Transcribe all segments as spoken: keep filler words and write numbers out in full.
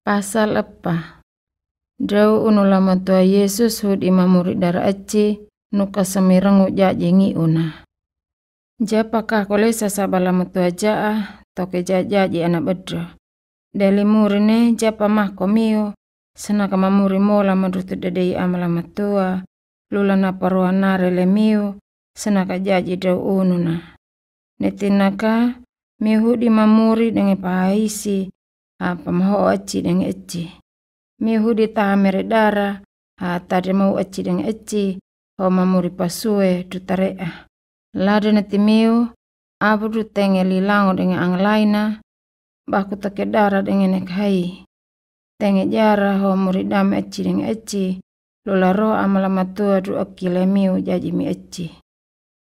Pasal epa. Dau unu Lamatua Yesus hudi mamuri dara eci, nuka samirangu jaji ngiuna. Japa kako le sasaba Lamatua jaa, toke ja jaji ana bedra. Deli muri ne japa mako miu, senaka mamuri mola madutu dadei ama Lamatua, lula na parua nare le miu, senaka jaji dau ununa. Netinaka, miu hudi mamuri denge pahaisi, apa maho eci denge eci. Miu hudi taha mere dara, ha tade mau eci denge eci, ho mamuri pasue dutarea. Lade neti miu, abu dutenge lilango denge anglaina, baku toke dara denge nekhai. Tenge jara ho muri dame eci denge eci, lula roh ama Lamatua du akile miu jaji mi eci.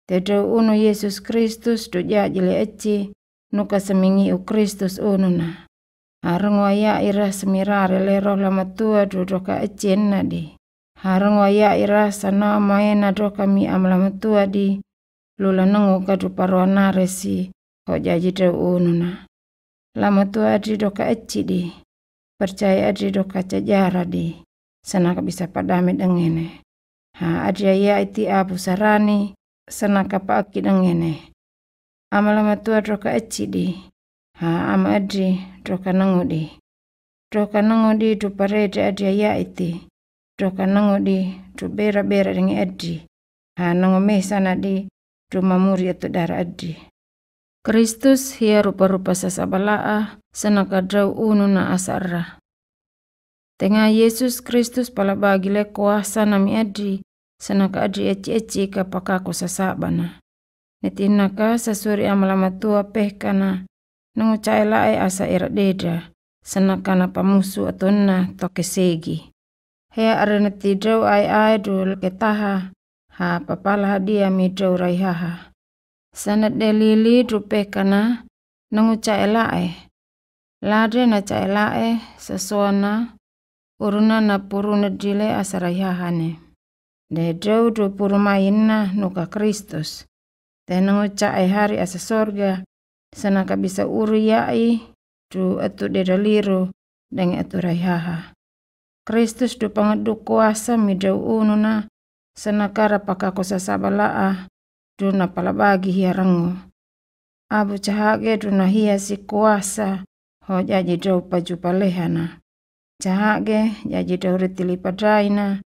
Te dau unu Yesus Kristus du jaji le eci, nuka samingiu Kristus ununa. Harangu aya ira samirare le roh Lamatua du doka eci ena di. Harangu aya ira sana maena doka mi ama Lamatua di, lula nangu kadu parua nare si, ho jaji dau ununa. Lamatua adi doka eci di, percaya adi doka cajara di, senaka bisa padame dengene. Ha adi aya iti abu sarani, senaka paaki dengene. Ama Lamatua doka eci di, ha ama adi doka nangu di. Doka nangu di du parede adi aya iti, doka nangu di du bera-bera denge adi, ha nangu mesana di du mamuri atu dara adi. Kristus hia rupa-rupa sasaba laa, senaka dau ununa asa ra. Tenga Yesus Kristus palabagi le kuasa nami adi, senaka adi eci-eci ka pakako sasabana. Netinaka sasuri ama Lamatua pehkana, nangu cae lae asa era deda, senaka na pamusu atuna toke segi. Hea are neti dau ae-ae du leke taha, ha papala hadia mi dau raihaha. Sana delili du pehkana, nangu cae lae. Lade na cae lae, sasoana, uruna na puruna dile asa raihaha ne. De dau du puru maina nuka Kristus. Te nangu cae hari asa sorga, senaka bisa uru yai, du atu deda liru, denge atu raihaha. Kristus du pangedu kuasa mi dau ununa, senaka ra pakako sasaba laa, du na palabagi hia rangu. Abu cahage du na hia si kuasa, ho jaji dau paju palehana. Cahage jaji dau ritili padaina,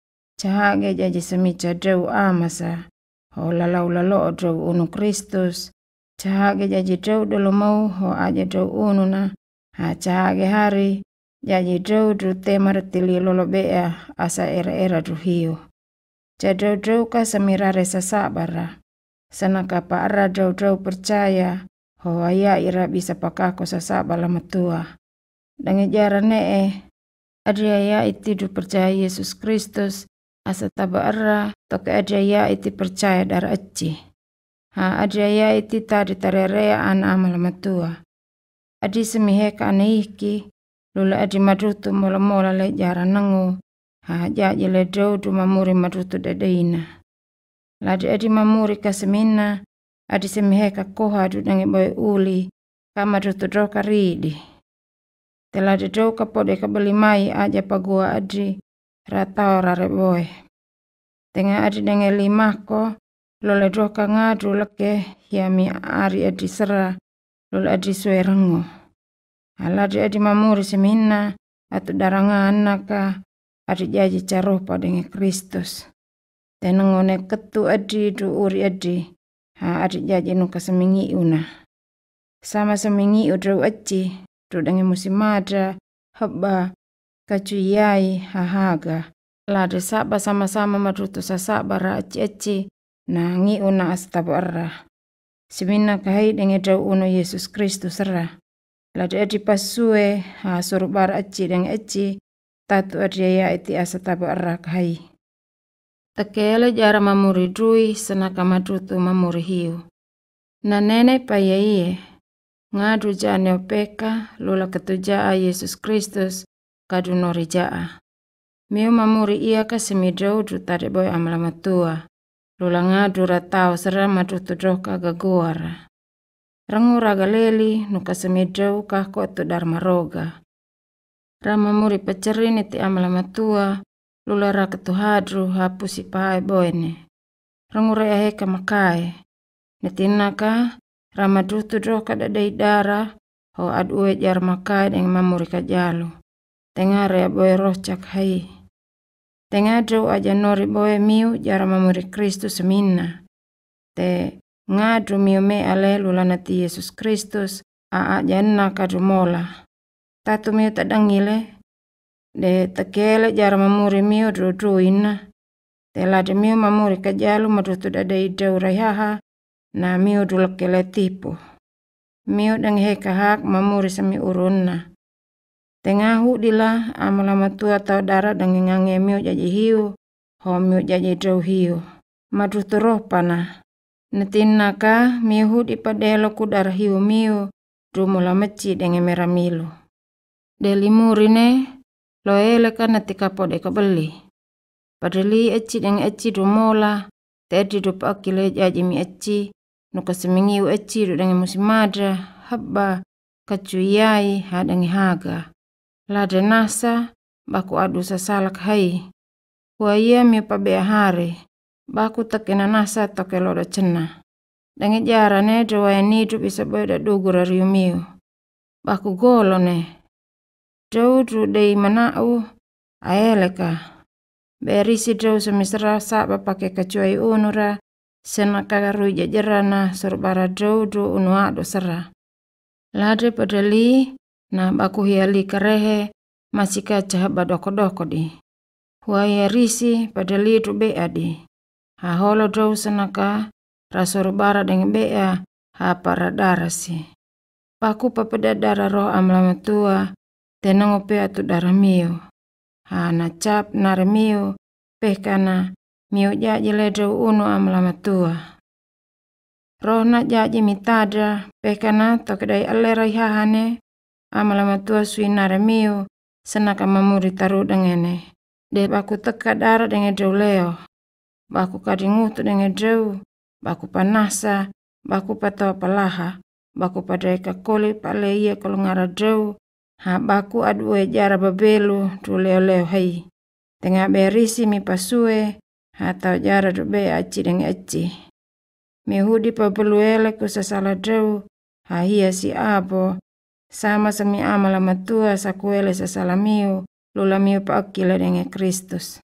cahage jaji samica dau amasa, ho lalau lalo dau unu Kristus, cahage jaji dau dolo mau ho aja dau ununa, ha cahage hari, jaji dau du tema ritili lolo bea asa era-era du hiu. Ca dau-dau ka samirare sasaba ra. Senaka pa ara dau-dau percaya, ho aya ira bisa pakako sasaba Lamatua. Denge jara ne'e, adi aya iti du percaya Yesus Kristus, asa taba ara, toke adi aya iti percaya dara eci. Ha adi aya iti tadi tarerea ana ama Lamatua. Adi semiheka ana iki, lula adi madutu mola-mola le jara nangu, ha jaji le dau du mamuri madutu dadeina. Ladi adi mamuri ka semina, adi semiheka koha du denge boe uli, ka madutu doka ridi. Te ladi dau ka pode ka beli mai aja pagua adi, ratau rare boe. Tenga adi denge limako, lole doka ngadu leke hia mi ari adi sera, lole adi sue rangu. Aladi adi mamuri semina, atu daranga anaka, adi jaji caropa denge Kristus. Te nangu ne ketu adi du uri adi, ha adi jaji nuka samingi una. Sama samingi u dau eci, du denge musi mada, heba, kacu yai, hahaga. Lade saba sama-sama madutu sasaba ra eci-eci, na ngi una asa taba ara. Semina kahai denge dau unu Yesus Kristus ra. Lade adi pasue, ha suru bara eci denge eci, tatu adi aya iti asa taba ara kahai. Takele jara mamuri dui, senaka madutu mamuri hiu. Na nene pa ia ie. Ngadu jaa neopeka, lula ketu jaa Yesus Kristus, kadu nori jaa. Miu mamuri ia ka semi dau du tade boe ama Lamatua. Lula ngadu ratau sera madutu doka gagoara. Rangu raga leli, nuka semi dau ka kotu darma roga. Ra mamuri pacarini ti Ama la Matua, lula ra katuhadru ha pusi pahae boene. Ra ngure aheka makae. Netinaka, ra madutu droka dadei dara, ho adue jar makae deng mamuri kajalu. Tenga re boe roh cak hai. Tenga drau aja nori boe miu jar mamuri Kristus minna. Te ngadru miu me ale lula nati Yesus Kristus, a aja naka drumola. Tatu miu tadangile, de takele jar mamuri miu dru dru inna. Te lade miu mamuri kajalu madutu dadei drau raihaha, na miu dru lekele tipu. Miu deng heka hak mamuri sami urunna. Tenga hudila Ama la Matua tau dara deng ngange miu jaji hiu, ho miu jaji drau hiu. Madutu roh pana. Netinaka miu hudi padelo ku dara hiu miu, drumola meci deng meramilu. Deli murine, loele ka netika pode kabeli. Padeli eci deng eci drumola, tedi du pakile jaji mi eci, nuka semingiu eci du deng musimada, haba, kacuyai, ha deng haga. Lade nasa, baku adu sasalak hai. Kuaia miu pabea hari, baku tekena nasa toke loda cena. Deng jara ne drau ae nidu bisa boe dadugu rariu miu. Baku golo ne. Drau dru dei manau, aeleka. Berisi drau samisra saba pake kacuai unura, senaka rui jajarana sorbara drau dru unu adu sera. Lade padeli, na baku hiali karehe, masika cahaba doko-doko di. Huaia risi padeli dru bea di. Ha holo drau senaka, ra sorbara deng bea, ha para darasi. Baku papeda dara roh Ama la Matua, tenango pea tu dara miu. Ha na cap nare miu, pehkana, miu jaji le drau unu Ama la Matua. Roh na jaji mitada, pehkana toke dai ale raihahane, Ama la Matua sui nare miu, senaka mamuri taru dengene. De baku teka dara denge drau leo. Baku kadingutu denge drau, baku panasa, baku patoa palaha, baku padai kakoli paleia kolongara drau, ha baku adue jara babelu dru leo-leo hai. Tenga berisi mi pasue, ha tau jara dru be aci deng aci. Mi hudi pabeluele ku sasala drau, ha hia si abo, sama sami Ama la Matua sakuele sasala miu, lula miu paakile denge Kristus.